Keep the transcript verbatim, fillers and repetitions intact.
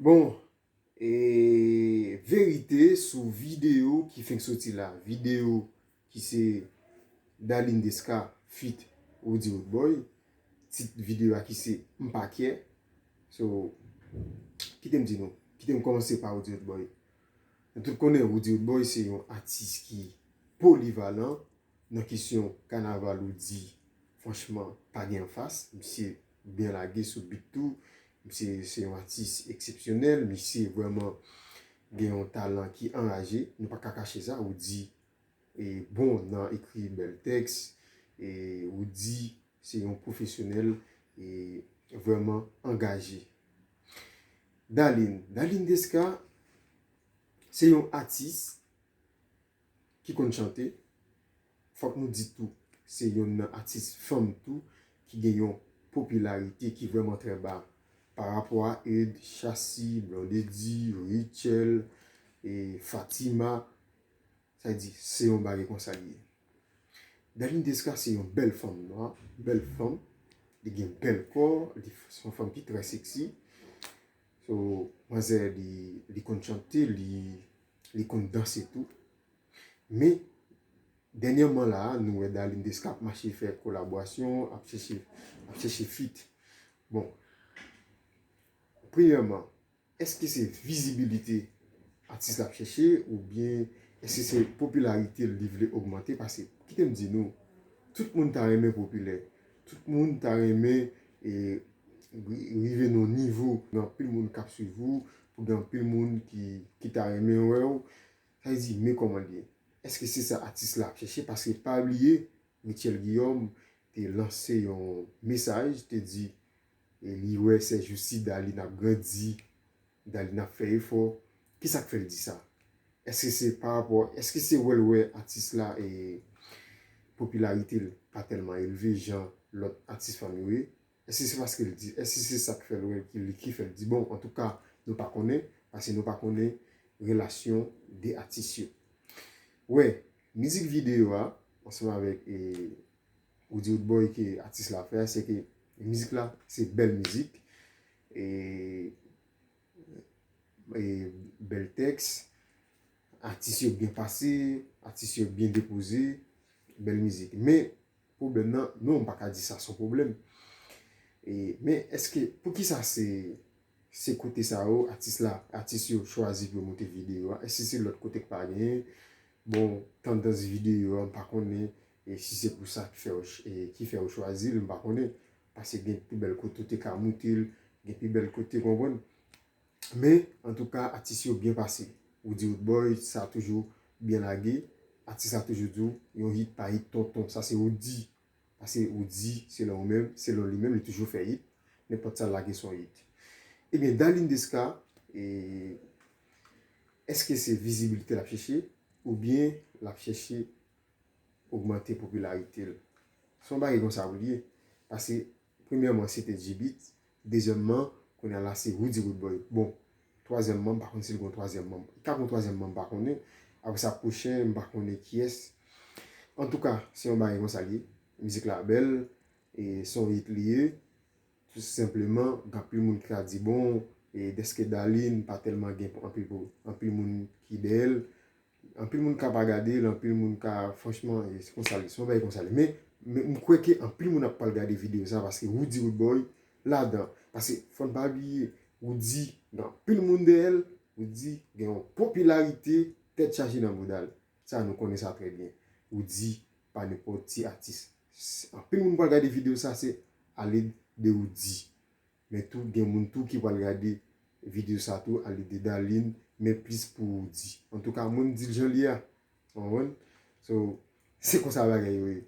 Bon, e verite sou videyo ki fenk soti la. Videyo ki se Darline Desca feat Roody Roodboy. Tit videyo a ki se M pa kyè. So, kite m di nou, kite m kòmanse pa Roody Roodboy. Nou tout konnen Roody Roodboy se yon atis ki polivalan. Nan kesyon kanaval ou di, franchman, pa gen anfas. Misye byen lage sou beat tou. Misye se yon atis eksepsyonèl. Misye vrèman gen yon talan ki anraje. Nou pa ka kache sa. Ou di e bon nan ekri bèl tèks. E ou di se yon pwofesyonèl e vrèman angaje. Darline, Darline Desca, se yon atis ki konn chante. Fòk nou di tou, se yonn nan atis fanm tou ki gen yon popilarite ki vrèman trè ba pa rapò a Eud, Chassi, Blondedy, Rutshelle, e Fatima. Sa vle di, se yon bagay konsa li ye. Darline Desca se yon bèl fanm nwa, bèl fanm. Li gen bèl kò, li se yon fanm ki trè seksi. So, manzè li, li konn chante, li, li konn danse tou. Men, dènyèman la, nou wè Darline Desca ap mache fè kolaborasyon, ap chèche, ap chèche feat. Bon, premyèman, èske se vizibilite atis la ap chèche oubyen èske se popilarite li vle ogmante? Paske, kite m di nou, tout moun ta renmen popilè. Tout moun ta renmen e, ri- rive nan yon nivo, gen anpil moun k ap swiv ou, pou gen anpil moun ki, ki ta renmen wè w. Sa vle di, men kòman l ye. Èske se sa atis la ap chèche? Paske pa bliye, Rutshelle Guillaume te lanse yon mesaj, te di e li wè sèjousi Darline ap grandi, Darline ap fè efò. Kisa k fè l di sa? Èske se pa rapò, èske se wè l wè atis la e popilarite l pa tèlman elve jan lòt atis fanm yo ye? Èske se paske l di, èske se sa k fè l wè ki, li ki fè l di, bon, antouka, nou pa konnen, paske nou pa konnen relasyon de atis yo. Wè, mizik videyo a, ansanm avèk e, Roody Roodboy ke atis la fè a, se ke mizik la, se bèl mizik. E, e bèl tèks, atis yo byen pase, atis yo byen depoze, bèl mizik. Men, pwoblèm nan, non, m pa ka di sa se yon pwoblèm. E, men èske, poukisa se, se kote sa yo, atis la, atis yo chwazi pou yo monte videyo a? Èske se lòt kote k pa genyen? Bon, tandans videyo a, m pa konnen e si se pou sa ki fè yo ch- e ki fè yo chwazi l, m pa konnen. Paske gen pi bèl kote ou te ka moute l, gen pi bèl kote, konprann. Men, antouka, atis yo byen pase. Roody Roodboy, sa toujou byen lage. Atis la toujou di w, yon hit pa hit, tonton. Sa se Roody. Paske Roody, selon ou menm, selon li menm, li toujou fè hit. Nenpòt sa l lage se yon hit. Ebyen, Darline Desca, e, èske se vizibilite l ap chèche? Oubyen l ap chèche ogmante popilarite l? Se yon bagay konsa pou l ye. Paske, premyèman, se te G-Beat. Dezyèmman, kounye a la, se Roody Roodboy. Bon, twazyèm manm, m pa konn si l gen yon twazyèm manm. Li ka gen yon twazyèm manm, m pa konnen. Apre sa, pwochen, m pa konnen kiyès. Antouka, se yon bagay konsa l ye. Mizik la bèl. E se yon hit li ye. Tou senpleman, gen anpil moun ki ka di, bon, e dèske Darline pa tèlman gen anpil, anpil moun ki dèyè l. Anpil moun ka pa gade l, anpil moun ka, franchman, e se konsa l ye, se yon bagay konsa l ye. Men, men m kwè ke anpil moun ap pral gade videyo sa, paske Roody Roodboy ladan. Paske, fò n pa bliye, Roody, gen anpil moun dèyè l, Roody gen yon popilarite tèt chaje nan bouda l. Sa, nou konnen sa trè byen. Roody pa nenpòt ti atis. S- Anpil moun pral gade videyo sa, se alèd de Roody. Men tou, gen moun tou ki pral gade videyo sa tou, alèd de Darline, men plis pou Roody. Antouka, mwen m di l jan l ye a. Ou konprann? So, se konsa bagay yo ye.